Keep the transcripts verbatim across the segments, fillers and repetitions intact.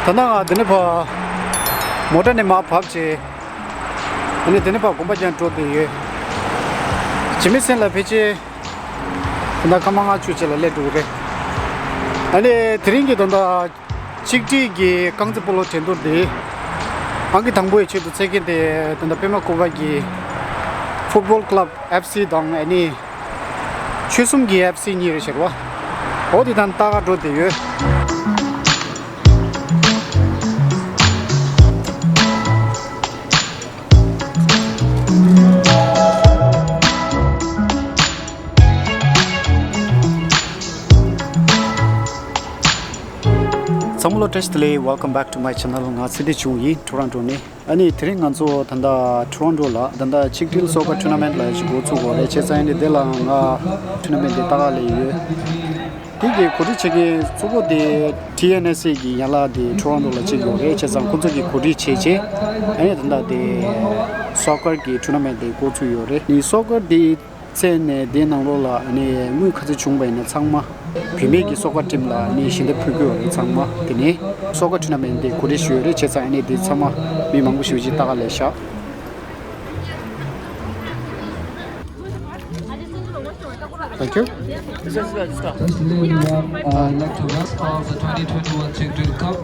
ད་ནང་ང་འདི་ནས་ཕར་མོ་ཊ་ནས་མར་བབས་བྱས། ཨ་ནི་འདི་ནས་ཕར་དགོན་པ་རྒྱག་འགྲོ་བསྡད་ཡོད། བྱེད་མི་སེམས་ལ་ཕལ་ཆེར་ད་ལྟ་སྐར་མ་ལྔ་བཅུ་ཅིག་ལ་སླེབས་འགྲོ་གི་རེད། ཨ་ནི་དེ་རིང་གི་ད་ལྟ་ཆིག་སྒྲིལ་གྱི་རྐང་རྩེད་སྤོ་ལོ་འགྲན་བསྡུར་འདི་ཨང་ཀི་དང་པོའི་ཆེད་དུ་རྩེད་མཁན་དེ་ད་ལྟ་པད་མ་ཀོ་པ་གི་ཕུཊ་བོལ་ཀླབ་ཨེཕ་སི་དང་ཨ་ནི་ཆོལ་གསུམ་གྱི་ཨེཕ་སི་གཉིས་རེད་ཤག་པ། འོ་དེ་དང་ལྟ་ག་འགྲོ་བསྡད་ཡོད། ཚང་མ་ལ་བཀྲ་ཤིས་བདེ་ལེགས། Welcome back to my channel. ང་ཚེ་བརྟན་ཆོས་སྐྱིད་ཡིན། ཊོ་རོན་ཊོ་ནས། ཨ་ནི་དེ་རིང་ང་ཚོ་ད་ལྟ་ཊོ་རོན་ཊོ་ལ་ད་ལྟ་ཆིག་སྒྲིལ་སོ་ཀར་ཊུར་ན་མེན་ཊི་ལ་ཞིག་འགོ་ཚུགས་ཡོད་རེད། བྱས་ཙང་ཨ་ནི་དེ་ལ་ང་ཊུར་ན་མེན་ཊི་དེ་ལྟ་ག་སླེབས་ཡོད། དེ་གི་གོ་སྒྲིག་བྱེད་མཁན་གཙོ་བོ་དེ་ཊི་ཨེན་ཨེས་ཨེ་གི་ཡན་ལག་དེ་ཊོ་རོན་ཊོ་ལ་གཅིག་ཡོད་རེད། བྱས་ཙང་ཁོང་ཚོ་གི་གོ་སྒྲིག་བྱས་བྱས་ཨ་ནི་ད་ལྟ་དེ་སོ་ཀར་གྱི་ཊུར་ན་མེན་ཊི་དེ་འགོ་ཚུགས་ཡོད་རེད། ནི་སོ་ཀར་དེ་རྩེད་ནས་དེའི་ནང་ལོགས་ལ་ཨ་ནི་དངུལ་ག་ཚོད་བྱུང་བ་ཡིན་ན་ཚང་མ་བུད་མེད་ཀྱི་སོ་ཀར་ཊིམ་ལ་ཨ་ནི་ཞལ་འདེབས་ཕུལ་གྱི་ཡོད་རེད། ཚང་མ་དེ་ནས་སོ་ཀར་ཊུར་ན་མེན་ཊི་དེ་གོ་སྒྲིག་ཞུས་ཡོད་རེད། བྱས་ཙང་ཨ་ནི་དེ་ཚང་མ་མི་མང་པོ་ཞེ་པོ་ཅིག་ལྟ་ག་སླེབས་ཤག Thank you. First, ladies and gentlemen, uh, I'd like to welcome of the twenty twenty-one Chikdil Cup.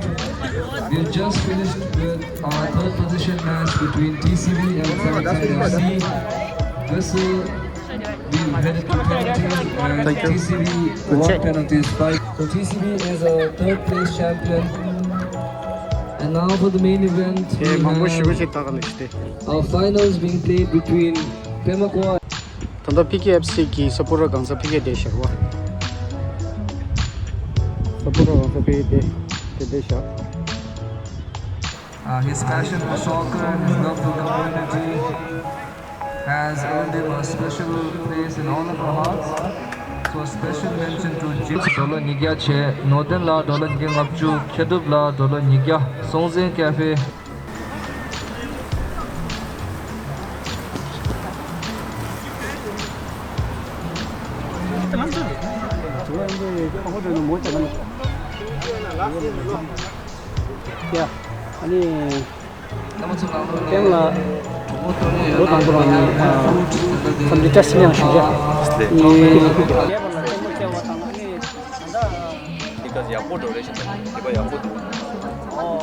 We've just finished with our third position match between T C B and Southside F C. This is, we've headed to penalties and Thank you. T C B won penalties five. So T C B is a third place champion. And now for the main event, we have མང་པོ་ཞེ་པོ་ཅིག་ལྟ་ག་སླེབས་ཤག་སྟེ། Our finals being played between Pemakoa. ད་ལྟ་པི་ཀེ་ཨེཕ་སི་གི་སཔོར་ཊར་གང་ས་ཕ་གིར་བསྡད་ཤག་པ། སཔོར་ཊར་གང་ས་ཕ་གིར་བསྡད་དེ་བསྡད་ཤག Uh, his passion for soccer and his love for community has earned him a special place in all of our hearts. So a special mention to Jim. ཌོ་ལར་ཉིས་བརྒྱ་བྱས། ནོར་ལྡན་ལ་ཌོ་ལར་ཉིས་བརྒྱ་ལྔ་བཅུ། མཁས་གྲུབ་ལ་ཌོ་ལར་ཉིས་བརྒྱ། སྲོང་བཙན་ཀེ་ཧྥེ། ཡ། ཨ་ནི། ཀེམ་ལ་ལོ་དང་པོ་རང་ནི་འཚམས་འདྲི་བཀྲ་ཤིས་གཡང་ཞུ་བྱ། ཨ་ནི། དེ་ག་ཡག་པོ་འགྲོ་རེད་ཞེས་དང་དེ་པ་ཡག་པོ་འདུག་ཨོ།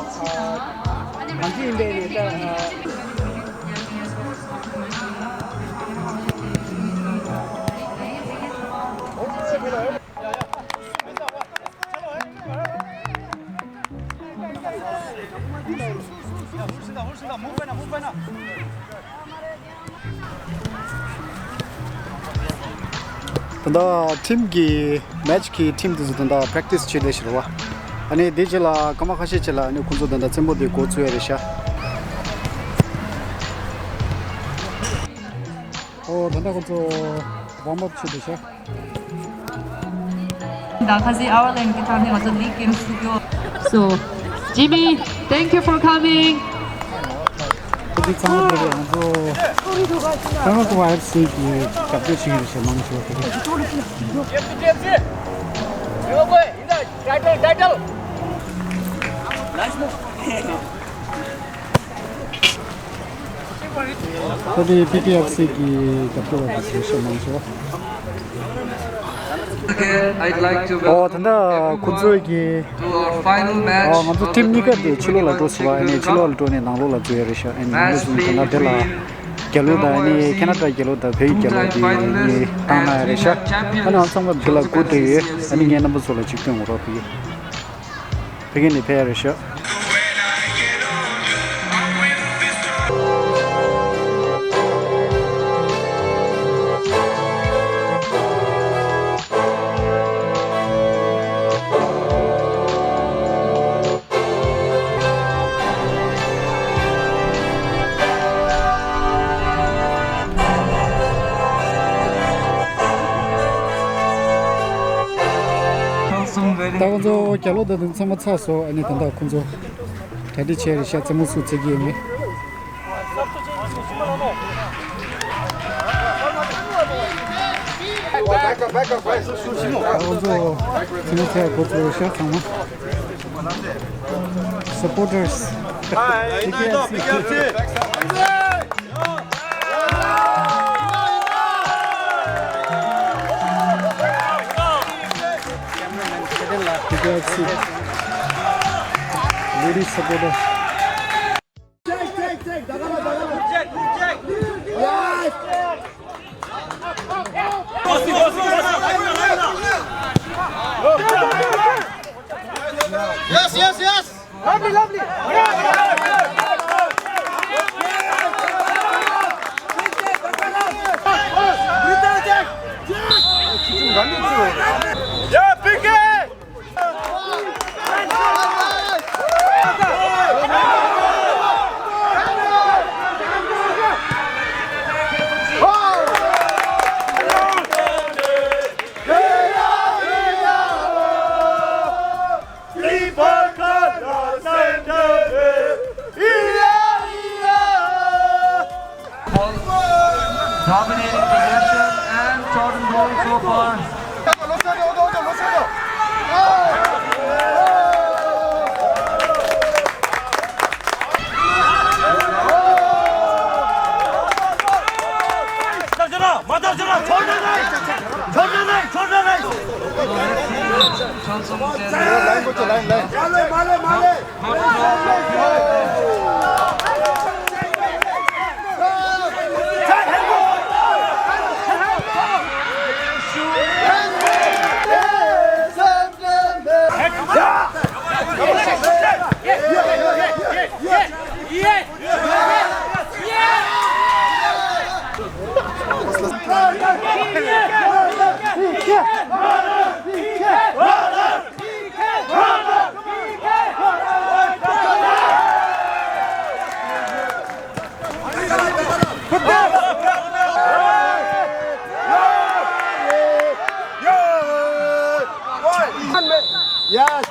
ང་ཚོ་ཡིན་པས་ནས་ད། ད་ལྟ་ཊིམ་གྱི་མེ་ཆི་གི་ཊིམ་དེ་ཚོ་ད་ལྟ་པེ་རེག་ཊི་སི་བྱེད་བསྡད་ཤག་པ། ཨ་ནི་དེ་རྗེས་ལ་སྐར་མ་ཁ་ཤས་རྗེས་ལ་ཨ་ནི་ཁོང་ཚོ་ད་ལྟ་རྩེད་མོ་དེ་འགོ་ཚུགས་ཡ་རེད་ཤག་ཨོ་ད་ལྟ་ཁོང་ཚོ་ཝརམ་ཨབ་བྱེད་བསྡད་ཤག་ད་ཁ་སང་ཨའི་ལན་གྱི་ཐང་ནས་ང་ཚོ་ལིག་གེམ་སུ་གྱོ། So Jimmy, thank you for coming. ཁོ་ཚོ་ཚང་མ་དེ་ང་ཚོ་ཀྲང་ཀྲང་ཀོ་ཨེཕ་སི་གི་རྒྱབ་སྐྱོར་བྱེད་ཀྱི་རེད་ཞེས་མང་ཆེ་བ་དེ་རེད། Title, title. ད་དེ་པི་ཀེ་ཨེཕ་སི་གི་རྒྱབ་སྐྱོར་བ་དེ་ཞེ་མང་ཆེ་བ། Again, I'd like to ཨོ་ད་welcome ལྟ་ཁོ་everyone ཚོའི་གི to our final match ཨོ་ང་ཚོ་of the ཊིམ་གཉིས་ཀ་དེ་ཕྱི་ལོགས་ལ་འགྲོ་སོང་བ། ཨ་ནི་ཕྱི་ལོགས་ལ་འགྲོ་ནས་ནང་ལོགས་ལ་འཛུལ་ཡ་རེད་ཤག་ཨ་ནི་ནང་ལོགས་འཛུལ་ནས་ད་ལྟ་དེ་ལ་རྒྱལ་ལོ་དང་ཨ་ནི་ཁེ་ན་ཌ་རྒྱལ་ལོ་དང་བལ་ཡུལ་རྒྱལ་ལོ་དེ་གཉིས་བཏང་གནང་ཡ་རེད་ཤག་ཨ་ནི་ང་ཚང་མ་འདི་ལ་སྒུག་བསྡད་ཡོད། ཨ་ནི་ངས་རྣམ་པ་ཚོ་ལ་ཅིག་སྟོན་དགོས་རོགས་ཕ་གི། ཕ་གི་ནས་ཕེབས་ཡ་རེད་ཤག་ད་ཁོང་ཚོ་རྒྱ་ལོ་ད་དུང་ཚང་མ་ཚར་སོང་། ཨ་ནི་ད་ལྟ་ཁོང་ཚོ་གྲ་སྒྲིག་བྱས་རེད་ཤག་རྩེད་མོ་སུ་རྩེ་གི་ཡོད་མེད། ད་ཁོང་ཚོ་རྩེད་མོ་རྩེ་འགོ་ཚུགས་རེད་ཤག་ཚང་མ། Supporters. Hi. Ladies supporter. Yes, yes, yes. Lovely, lovely. Yeah, P K. Dominating possession and shot and goal so far. Yes.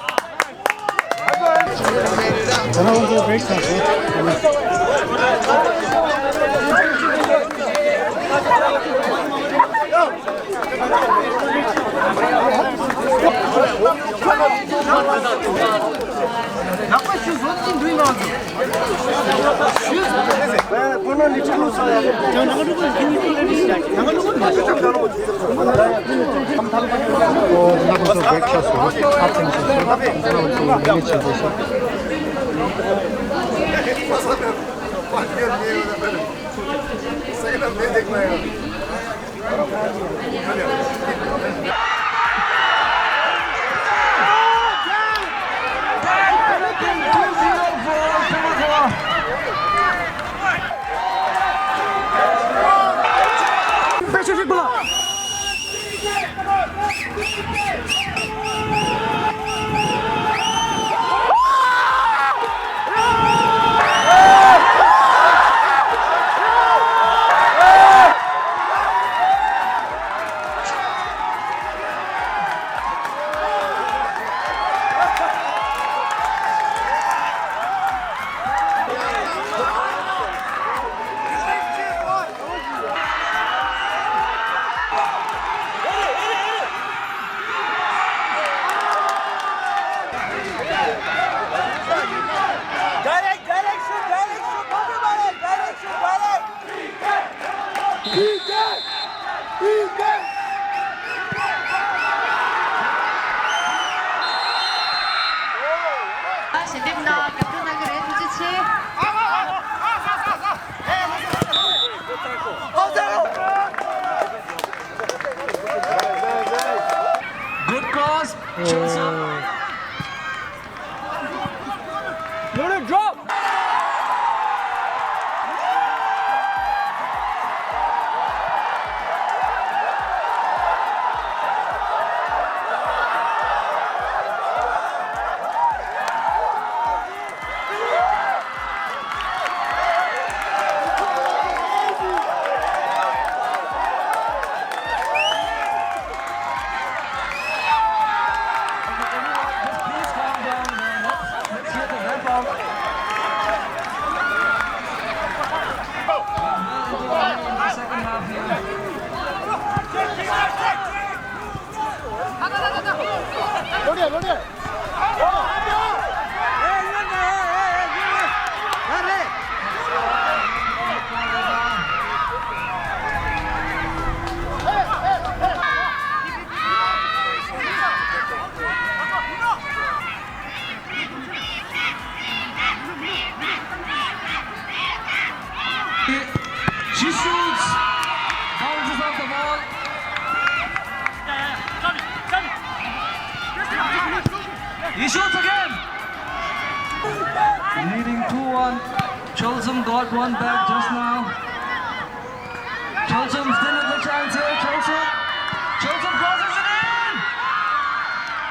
Direct, direct shoot, direct shoot, everybody, direct shoot, direct. ཞལ་འདེབས་གནང་། རྒྱབ་སྐྱོར་གནང་གི་རེད། ཐུགས་རྗེ་ཆེ། Good cross. Chelsea. Drop. He shoots again! Leading two one. Cholsum got one back just now. Cholsum still with the chance here. Cholsum. Cholsum crosses it in!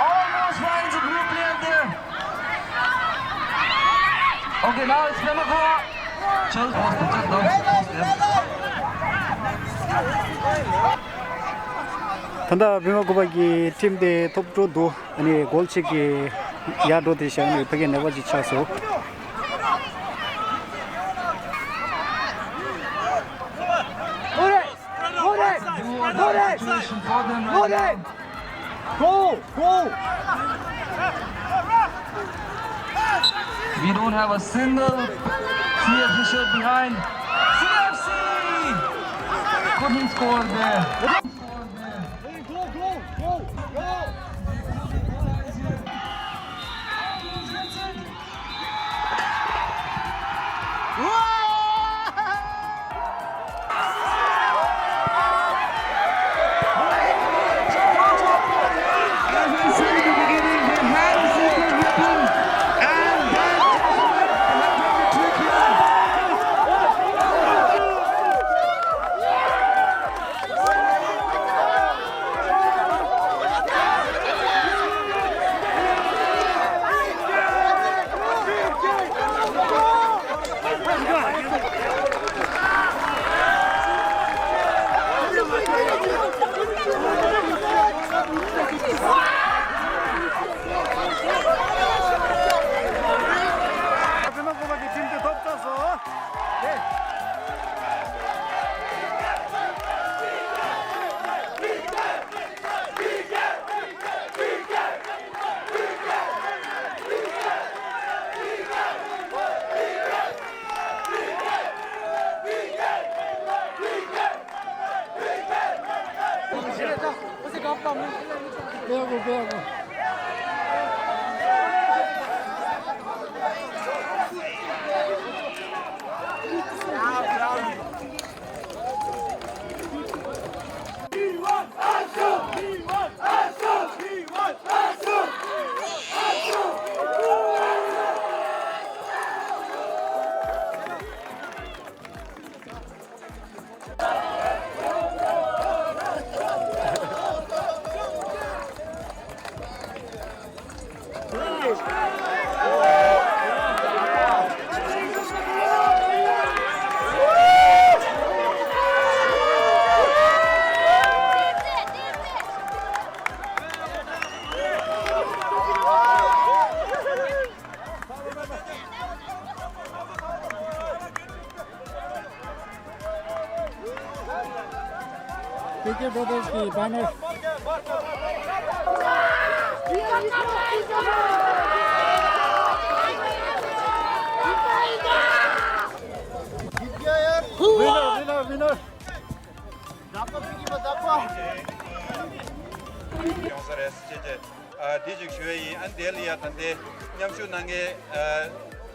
Almost finds a blue player there. Okay, now it's Pemagoa. Chol-, post, post, post, post, yeah. ད་ལྟ་བི་མ་ཀུ་པ་གི་ཊིམ་དེ་ཐོབ་འགྲོ་འདུག་ཨ་ནི་གོལ་གཅིག་གི་ཡར་འགྲོ་དེ་བཞག་ནས་ཕ་གིའི་ནད་པ་ཅིག་ཆགས་སོང་། Go, go! We don't have a single C F C shirt behind. C F C couldn't score there. Hey, go, go, go, go! K K Brothers གི་banner. Winner, winner, winner. ཡོང་ས་རེད་ཅེས་ཅེས། ཨ། དེ་ཅིག་ཞུ་ཡ་ཡིན། ཨ་ནི་དེ་ལ་ཡ་ད་ལྟའི་མཉམ་ཞུགས་གནང་མཁན། ཨ།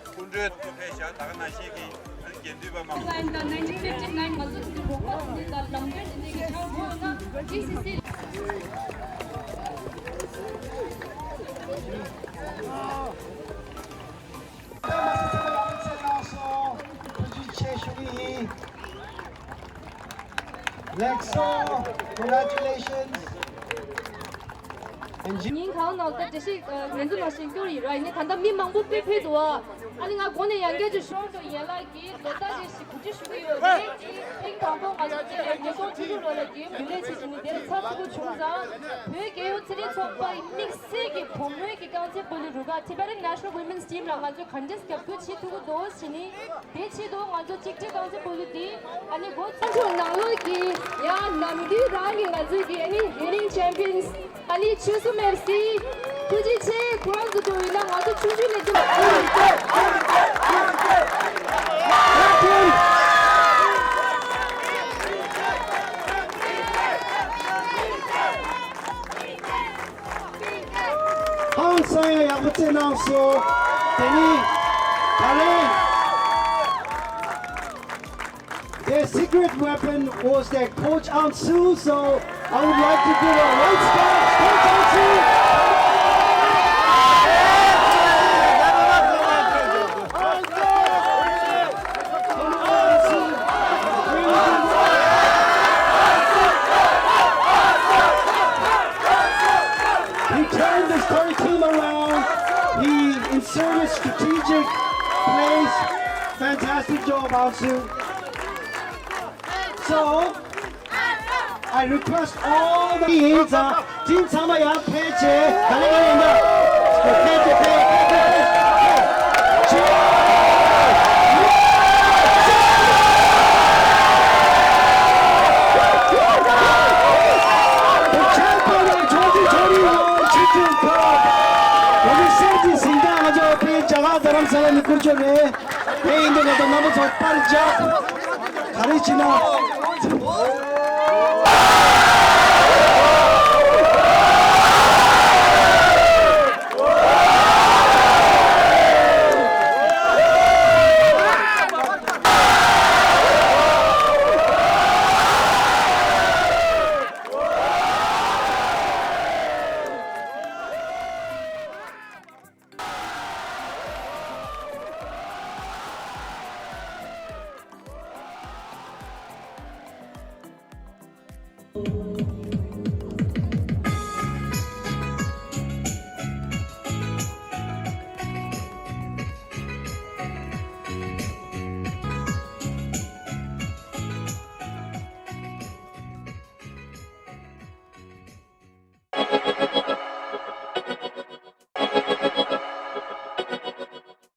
སྐུ་མགྲོན་ཐུགས་ཕེབས་ཤག་ད་ག་ནང་བཞིན་གྱི་ཨ་ནི་དགེ་འདུན་པ་མང་པོ། ལ་ཡིན་ད་nineteen fifty nine ང་ཚོ་དེ་འདྲའི་རོགས་པ་དེ་འདྲའི་ད་ལམ་སྟོན་དེ་འདྲའི་གི་ཆགས་ཐུབ་ན་ཇི་སི་སི། ལེགས་སོ། Congratulations. ཉིན་གང་ནང་ལ་འགྲེལ་བཤད་ངོས་འཛིན་མ་བྱེད་སྐྱོར་ཡིན་ར། ཡིན་ནའི་ད་ལྟ་མི་མང་པོ་དཔེ་ཕེབས་འདུག་བ། ཨ་ནི་ང་འགོ་ནས་ཡང་བསྐྱར་ཅིག་ཤོག་འགྲོ་ཡན་ལག་གི་ལོ་ལྟར་རེ་བཞིན་གོ་སྒྲིག་ཞུ་གི་ཡོད་རེད། ཐེངས་དང་པོ་ང་ཚོ་དེ་ཉིས་སྟོང་བཅུ་དྲུག་ལོ་ལ་དེ་བུ་ལས་བྱེད་ཀྱི་ནི་དེར་ཚགས་ཚུད་པོ་བྱུང་ཙང་། བོད་རྒྱལ་ཡོངས་ཚན་རིག་ཚོགས་པ་ཡི་དམིགས་བསལ་གྱི་བུ་མོའི་གི་རྐང་རྩེད་སྤོ་ལོའི་རུ་ཁག་Tibetan National Women's Team ལ་ང་ཚོས་ག་འདྲས་རྒྱབ་སྐྱོར་བྱེད་ཐུབ་ཀྱི་འདུག་ཟེར་ནི། དེ་ཆེད་དུ་ང་ཚོ་གཅིག་སྒྲིལ་རྐང་རྩེད་སྤོ་ལོ་འདི་ཨ་ནི་འགོ་ཚུགས་ནང་ལོགས་ཀྱི་ཡང་ནམ་རྒྱུན་རང་གི་ང་ཚོའི་གི་ཨ་ནི་reigning champions ཨ་ནི་ཆོས་སུ་མེར་སི། ཐུགས་རྗེ་ཆེ། ཁོ་རང་ཚོ་འགྲོ་ཡིན་ན་ང་ཚོ་ཆུང་ཆུང་ནས་འདི་ཧང་སང་ཡང་ཡག་པོ་རྩེད་གནང་སོང་། དེ་ནི་ད་རེས། Their secret weapon was their coach Ansu, so I would like to give a round of applause, Coach Ansu. Service strategic place. Fantastic job, Aung Suu. So, I request all the ཡིན་ཙང་དེ་ཚང་མ་ཡར་ཕེབས་བྱས་ག་ལེ་ག་ལེ་ཡིན་ད། ཕེབས་ཕེབས་ཕེབས་ཕེབས་ཕེབས། རྒྱ་གར་རྡ་རམ་ས་ལ་ནས་བསྐུར་ཆོག་རེད། དེ་ཡིན་དུས་ང་ཚོ་རྣམ་པ་ཚོ་པར་རྒྱག་ག་རེ་བྱེད་ན།